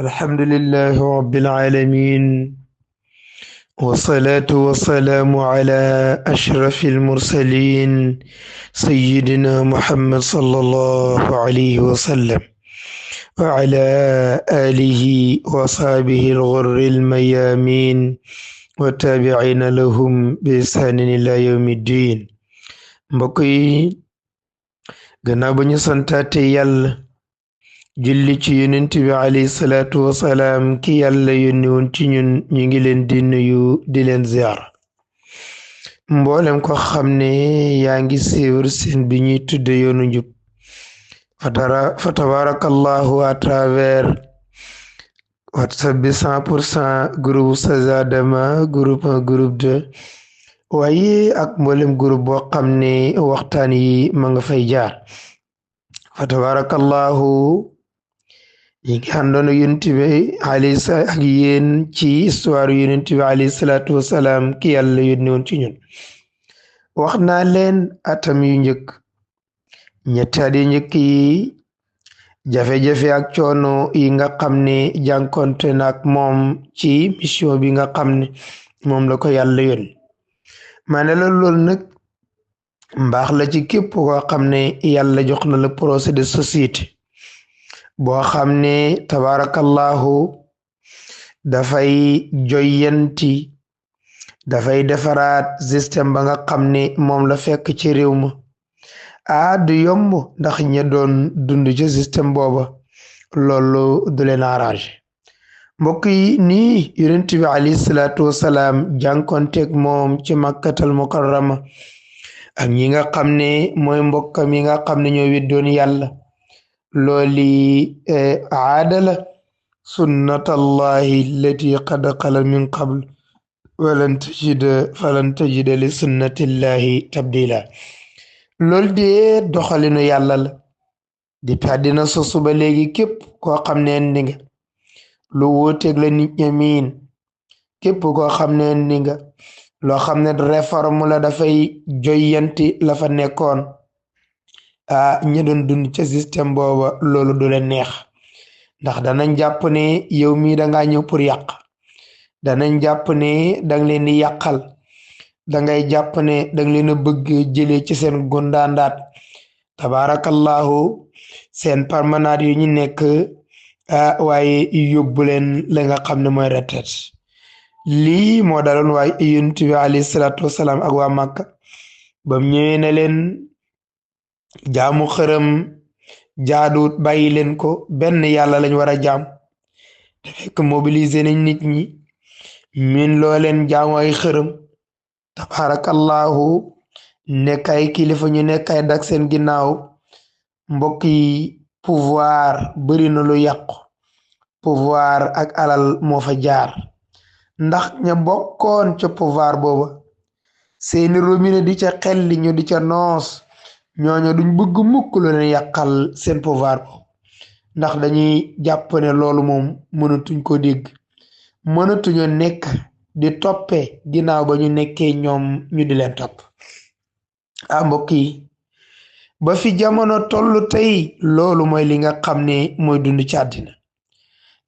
الحمد لله رب العالمين، والصلاة والسلام على أشرف المرسلين سيدنا محمد صلى الله عليه وسلم وعلى آله وصحبه الغر الميامين والتابعين لهم بإحسان إلى يوم الدين. mbokk yi gannaaw ba ñu santaate yàlla julli ci yonent bi alayhi salaatu wasalaam ki yàlla yónni woon ci ñun ñu ngi leen di nuyu di leen ziar mboolem ko xam ne yaa ngi suivre seen bi ñuy tudde yoonu njub fa tabarakallahu à travers WhatsApp bi 100% groupe Sazadama groupe 1 groupe 2 waaye ak mboolem groupe boo xam ne waxtaan yi ma nga fay jaar fa tabarakallahu ñi ngi àndoon yonent bi alayhi ak yéen ci histoire yonent bi alayhi salaatu wasalaam ki yàlla yónni woon ci ñun wax naa leen atam yu njëkk ñetti at yu njëkk yi jafe-jafe ak coono yi nga xam ne jànkonte na ak moom ci mission bi nga xam ne moom la ko yàlla yónni ma ne la loolu nag mbaax la ci képp koo xam ne yàlla jox na la projet de société boo xam ne tabarakallahu dafay joyanti dafay defaraat système ba nga xam ne moom la fekk ci réew ma du yomb ndax ña doon dund ci système booba loolu du leen arrangé mbokk yi nii yonent bi alayhi salaatu wasalaam jànkonteeg moom ci makkatal mukarrama ak ñi nga xam ne mooy mbokkam yi nga xam ne ñoo weddoon yàlla looli aada la sunnatallahi allati qad xala min qabl falan tajida li sunnatillahi tabdila loolu de doxalinu yàlla la depuis àddina sosu ba léegi képp koo xam ne indi nga lu wuuteeg la nit ña miin képp koo xam ne indi nga loo xam ne réforme la dafay joyanti la fa nekkoon ñi doon dund ca système booba loolu du leen neex ndax danañ jàpp ne yow mii dangaa ñëw pour yàq danañ jàpp ne danga leen di yàqal dangay jàpp ne danga leen a bëgg jëlee ci seen gundaandaat tabarakallahu seen permanent yu ñu nekk waaye yóbbu leen la nga xam ne mooy retraite lii moo daloon waaye yonent bi alayhi salaatu wasalaam ak waa Màkka bam ñëwee ne leen jaamu xërëm jaaduut bàyyi leen ko benn yàlla lañ war a jaam te fekk mobiliser nañ nit ñi min loo leen jaamu ay xërëm tabarakallahu nekk ay kilifa ñu nekk ay dak seen ginnaaw mbokk yi pouvoir bëri na lu yàqu pouvoir ak alal moo fa jaar ndax ña bokkoon ca pouvoir booba seeni robinet di ca xelli ñu di ca noos ñooñu duñ bëgg mukk lu leen yàqal seen pouvoir boobu ndax dañuy jàpp ne loolu moom mënatuñ ko dégg mënatuñu nekk di toppe ginnaaw ba ñu nekkee ñoom ñu di leen topp mbokk yi ba fi jamono tollu tey loolu mooy li nga xam ne mooy dund ci àddina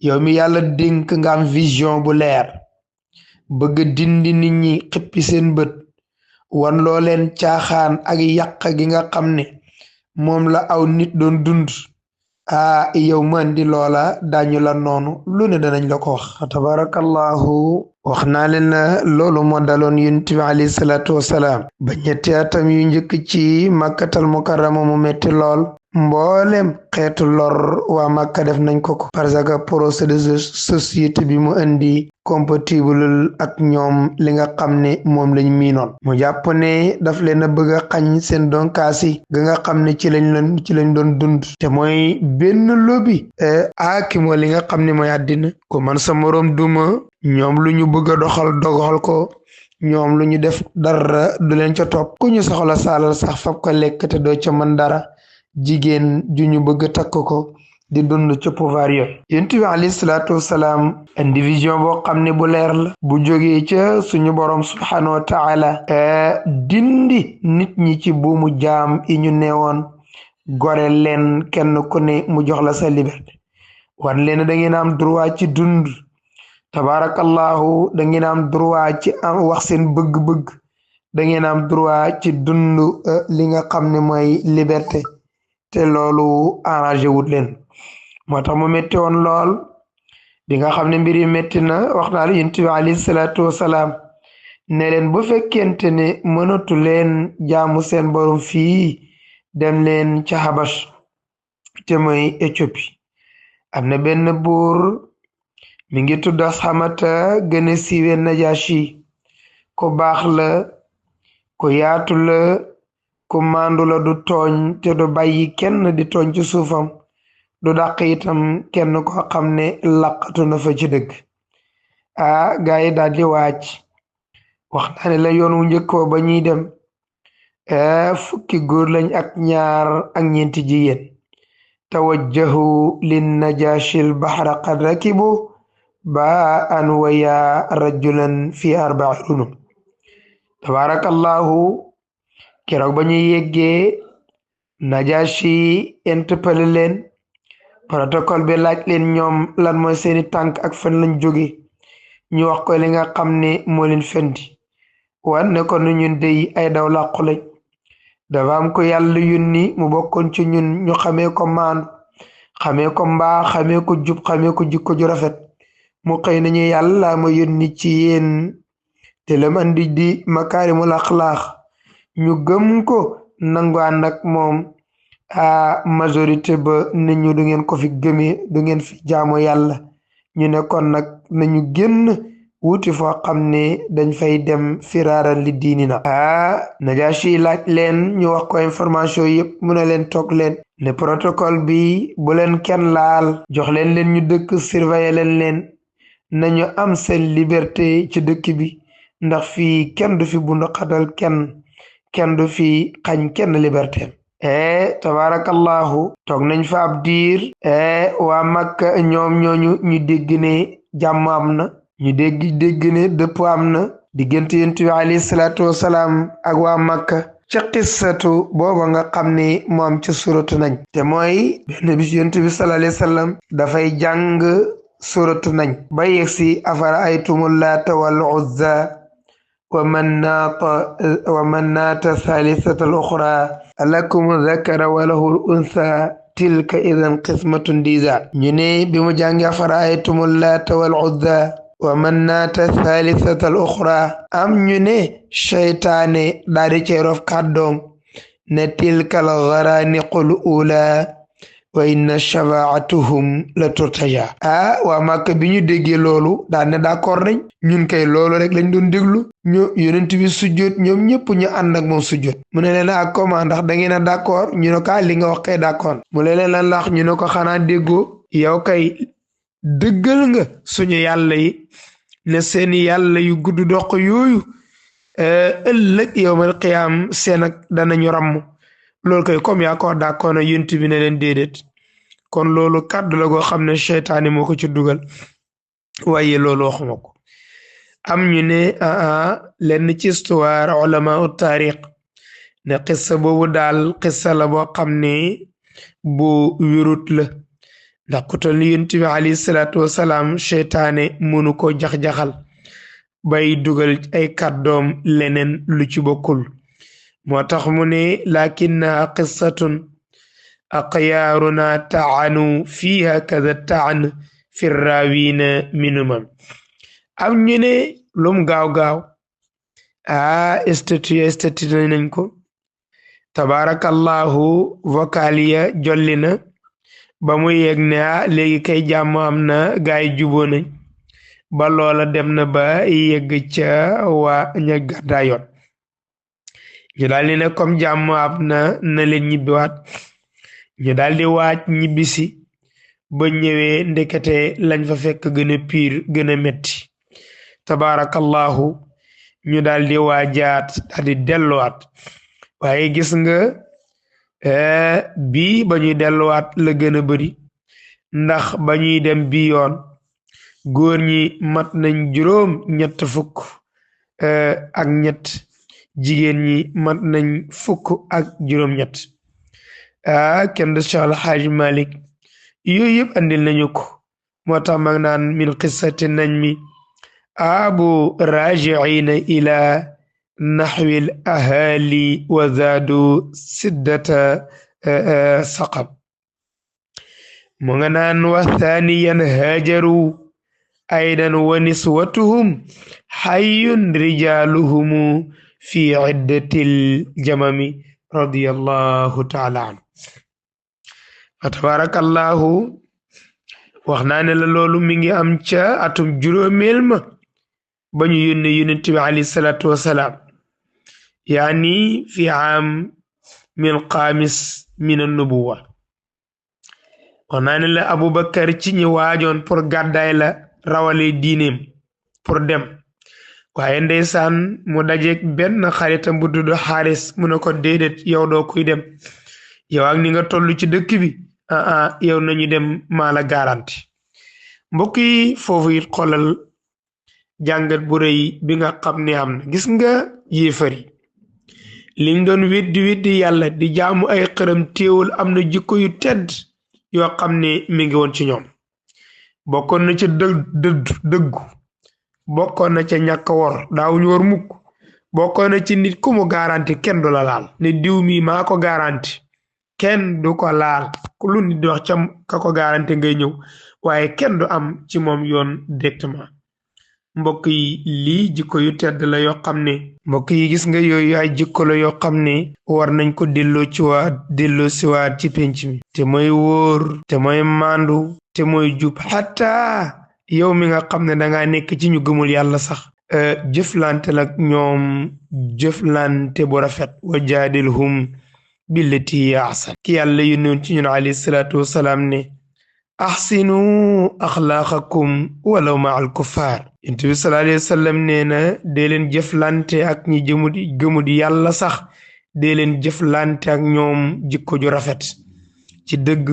yow mi yàlla dénk nga am vision bu leer bëgg dindi nit ñi xippi seen bët wan loo leen caaxaan ak yàq gi nga xam ne moom la aw nit doon dund yow man di loola dañu la noonu lu ne danañ la ko wax tabarakallahu wax naa leen na loolu moo daloon yonent bi alayhi salaatu wasalaam ba ñetti atam yu njëkk ci makkatal mukarrama mu metti lool mboolem xeetu lor waa Makka def nañ ko parce que projet de société bi mu indi compatible ak ñoom li nga xam ne moom lañ miinoon mu jàpp ne daf leen a bëgg a xañ seen donkaasi ga nga xam ne ci lañ doon dund te mooy benn lobby ki moo li nga xam ne mooy àddina ko man sa moroom duma ñoom lu ñu bëgg a doxal ko ñoom lu ñu def dara du leen ca topp ku ñu soxla saalal sax fab ko lekk te doo ca mën dara jigéen ju ñu bëgg a takk ko di dund ca pouvoir yo yonent bi alayhi salaatu wasalaam indivision boo xam ne bu leer la bu jógee ca suñu borom subhanahu wa taala dindi nit ñi ci buumu jaam yi ñu neewoon gore leen kenn ku ne mu jox la sa liberté wan leen da ngeen am droit ci dund tabarakallahu da ngeen am droit ci am wax seen bëgg-bëgg da ngeen am droit ci dund li nga xam ne mooy liberté te loolu arrangé wut leen moo tax mu métti woon lool bi nga xam ne mbir yi métti na wax naa la yonent bi alayhi salaatu wasalaam ne leen bu fekkente ne mënatu leen jaamu seen borom fii dem leen ca Habash te mooy Éthiopie am na benn buur mi ngi tudd Asxamata gën a siiwe Najashi ku baax la ku yaatu la ku maandu la du tooñ te du bàyyi kenn di tooñ ci suufam du dàq itam kenn ko xam ne laqatu na fa ci dëgg gaa yi daal di waaj wax naa ne la yoon wu njëkkoo ba ñuy dem fukki góor lañ ak ñaar ak ñeenti jigéen tawajjahu lin najashil bahra qad rakibu ba an waya rajulan fi arba'i runum tabarakallahu keroog ba ñuy yeggee najashi interpellé leen protocole bi laaj leen ñoom lan mooy seeni tànk ak fan lañ jóge ñu wax ko li nga xam ne moo leen fendi wan ne ko nu ñun dey ay daw làqu lañ dafa am ko yàlla yónni mu bokkoon ci ñun ñu xamee ko maandu xamee ko mbaa xamee ko jub xamee ko jikko ju rafet mu xëy nañu yàlla ma yónni ci yéen te lam andi di makaarimul axlaax ñu gëm ko nangu ànd ak moom majorité ba ne ñu du ngeen ko fi gëmee du ngeen fi jaamu yàlla ñu ne kon nag nañu génn wuti foo xam ne dañ fay dem firaaran li diini na Najaasi laaj leen ñu wax ko information yëpp mu ne leen toog leen ne protocole bi bu leen kenn laal jox leen leen ñu dëkk surveiller leen nañu am seen liberté ci dëkk bi ndax fii kenn du fi bundu xatal kenn du fi xañ kenn liberté tabarakallahu toog nañ fa ab diir waa Makka ñoom ñooñu ñu dégg ne jàmm am na ñu dégg ne dëpp am na diggante yonent bi alayhi salaatu wasalaam ak waa Makka ca qissatu booba nga xam ne moo am ca suratu nañ te mooy benn bis yonent bi sallallahu alayhi wasallam dafay jàng suratu nañ ba yegsi afara aytumul laata wal uzza wa mannaata thalithata al uxra alakum dhakara wa lahu al untha tilka idan qismatun diza ñu ne bi mu jàngi afara aytumul laata wal uzza wa mannaata thalithata al uxra am ñu ne seytaane daal di cey rof kàddoom ne tilka al gharaniqul ula wa inna shafaatuhum la turtaja waa Màkka bi ñu déggee loolu daal ne d'accord nañ ñun kay loolu rek lañ doon déglu ñu yonent bi sujjoot ñoom ñëpp ñu ànd ak moom sujjoot mu ne leen ak comment ndax da ngeen a d'accord ñu ne ko li nga wax kay d'accord mu ne leen lan lax ñu ne ko xanaa déggoo yow kay dëggal nga suñu yàlla yi ne seeni yàlla yu gudd doq yooyu ëllëg yawmal qiyaam seen ak danañu ràmm loolu kay comme yaa ko d'accord na yonent bi ne leen déedéet kon loolu kàddu la goo xam ne seytaane moo ko ci dugal waaye loolu waxuma ko am ñu ne lenn ci histoire ulama u taarix ne xissa boobu daal xissa la boo xam ne bu wérut la ndax ku toll ni yonent bi alayhi salaatu wasalaam seytaane mënu ko jax-jaxal bay dugal ay kàddoom leneen lu ci bokkul moo tax mu ne lakinnaha qissatun aqyaaruna taanu fiha kada taan fi raawina minumam am ñu ne lum gaaw-gaaw statut nañ ko tabarakallahu vocaliya jolli na ba mu yegg ne léegi kay jàmm am na gaay juboo nañ ba loola dem na ba yegg ca waa ña gàddaayoon ñu daal di ne comme jàmm am na leen ñibbiwaat ñu daal di waaj ñibbisi ba ñëwee ndekete lañ fa fekk gën a piir gën a metti tabarakallahu ñu daal di waajaat daal di delluwaat waaye gis nga bii ba ñuy delluwaat la gën a bari ndax ba ñuy dem bi yoon góor ñi mat nañ juróom ñett fukk ak ñett jigéen ñi mat nañ fukk ak juróom ñett kenn du Cheikh Al Hadj Malick yooyu yëpp andil nañu ko moo tax mag naan min qissati najmi aabu rajiina ila naxwil ahali wa zaadu siddata saqab mu nga naan wa thaniyan haajaru aydan wa niswatuhum xayyun rijaaluhumu fi iddatil jamami radiyallahu taala anhu fa tabarakallahu wax naa ne la loolu mi ngi am ca atum juróomeel ma ba ñu yónne yonent bi alayhi salaatu wasalaam yaani fi am min xaamis min annubuwa wax naa ne la Abubakar ci ñi waajoon pour gàddaay la rawale diineem pour dem waaye ndeysaan mu dajeeg benn xaritam bu tudd Xaaris mu ne ko déedéet yow doo kuy dem yow ak ni nga toll ci dëkk bi yow nañu dem maa la garanti mbokk yi foofu it xoolal jàngat bu rëy bi nga xam ne am na gis nga yéefar yi liñ doon weddi yàlla di jaamu ay xërëm téewul am na jikko yu tedd yoo xam ne mi ngi woon ci ñoom bokkoon na ca dëggu bokkoon na ca ñàkk wor daawuñu war mukk bokkoon na ci nit ku mu garanti kenn du la laal ne diw mi maa ko garanti kenn du ko laal lu nit di wax ca ka ko garanti ngay ñëw waaye kenn du am ci moom yoon directement mbokk yi lii jikko yu tedd la yoo xam ne mbokk yi gis nga yooyu ay jikko la yoo xam ne war nañ ko delloo si waat ci penc mi te mooy wóor te mooy maandu te mooy jub xataa yow mi nga xam ne danga nekk ci ñu gëmul yàlla sax jëflante la ñoom jëflante bu rafet wa jaadilhum billati hiya ahsan ki yàlla yónnoon ci ñun alayhi salaatu wasalaam ne ahsinu axlaaqakum walaw ma al kuffar yonent bi sallallahu alayhi wa sallam nee na dee leen jëflante ak ñi gëmut yàlla sax dee leen jëflante ak ñoom jikko ju rafet ci dëgg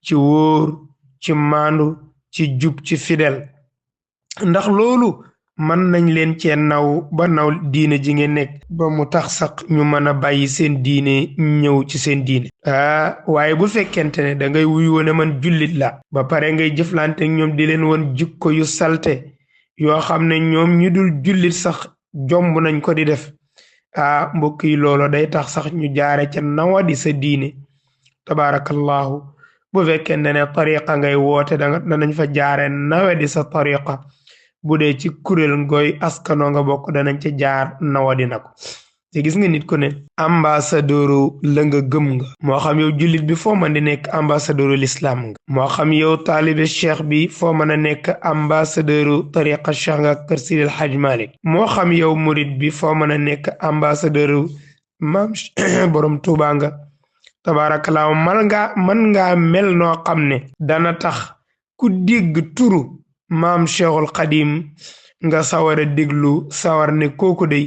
ci wóor ci maandu ci jub ci fidèle ndax loolu mën nañ leen cee naw ba naw diine ji ngeen nekk ba mu tax sax ñu mën a bàyyi seen diine ñëw ci seen diine waaye bu fekkente ne da ngay wuy woon man jullit la ba pare ngay jëflante ak ñoom di leen woon jikko yu salte yoo xam ne ñoom ñu dul jullit sax jomb nañ ko di def mbokk yi loolu day tax sax ñu jaare ca nawa di sa diine tabarakallahu bu fekkente ne tariqa ngay woote danañ fa jaare nawe di sa tariqa bu dee ci kuréel ngoy askanoo nga bokk danañ ca jaar nawadi na ko te gis nga nit ku ne ambassadeuru la nga gëm nga moo xam yow jullit bi foo mën di nekk ambassadeuru l'islam nga moo xam yow taalibe cheikh bi foo mën a nekk ambassadeuru tariqa cheikh nga kër Sidil Hajj Malik moo xam yow murid bi foo mën a nekk ambassadeuru maam borom Tuuba nga tabaarakallaa man ngaa mel noo xam ne dana tax ku dégg turu maam Cheikhul Xadim nga sawar a déglu sawar ne kooku day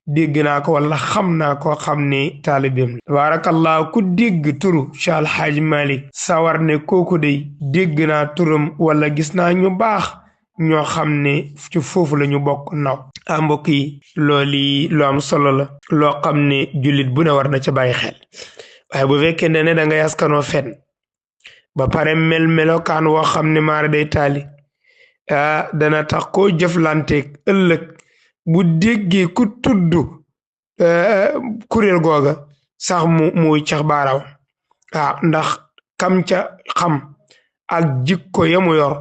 dégg naa ko wala xam naa koo xam ne taalibeem la tabaarakallaa ku dégg turu Cheikh Al Hadj Malick sawar ne kooku day dégg naa turam wala gis naa ñu baax ñoo xam ne ci foofu la ñu bokk naw mbokk yi loolu lu am solo la loo xam ne jullit bu ne war na ca bàyyi xel waaye bu fekkee ne da ngay askanoo fenn ba pare melokaan woo xam ne maara day taali dana tax koo jëflanteeg ëllëg bu déggee ku tudd kuréel googa sax muy cax baaraw ndax kam ca xam ak jikko yamu yor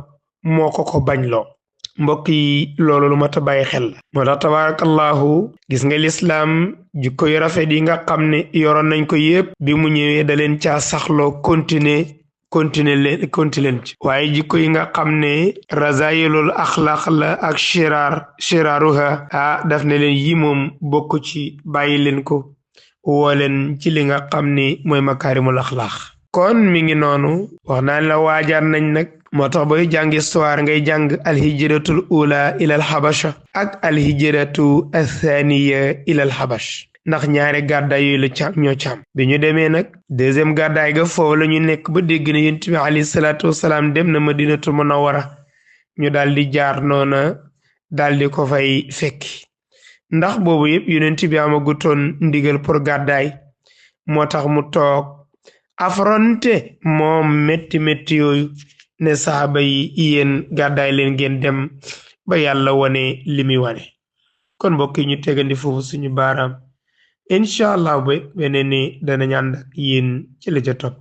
moo ko bañ loo mbokk yi loolu lu mat a bàyyi xel la moo tax tabarakallahu gis nga lislaam jikko yu rafet yi nga xam ne yoroon nañ ko yépp bi mu ñëwee da leen caa saxloo continuer ci waaye jikko yi nga xam ne razayilul axlaq la ak shiraaruha daf ne leen yi moom bokk ci bàyyi leen ko woo leen ci li nga xam ne mooy makaarimul axlaq kon mi ngi noonu wax naa la waajaat nañ nag moo tax booy jàng histoire ngay jàng alhijratul ula ila alxabasha ak alhijratu athaniya ila alxabash ndax ñaari gàddaay yooyu la ñoo càmm bi ñu demee nag deuxième gàddaay ga foofu la ñu nekk ba dégg ne yonent bi alayhi salaatu wasalaam dem na madinatul munawwara ñu daal di jaar noona daal di ko fay fekki ndax boobu yëpp yonent bi amagutoon ndigal pour gàddaay moo tax mu toog affronté moom métti yooyu ne saxaaba yi yéen gàddaay leen ngeen dem ba yàlla wane li muy wane kon mbokk yi ñu tegandi foofu suñu baaraam incha allah ba beneen ni danañ ànd ak yéen ci la ca topp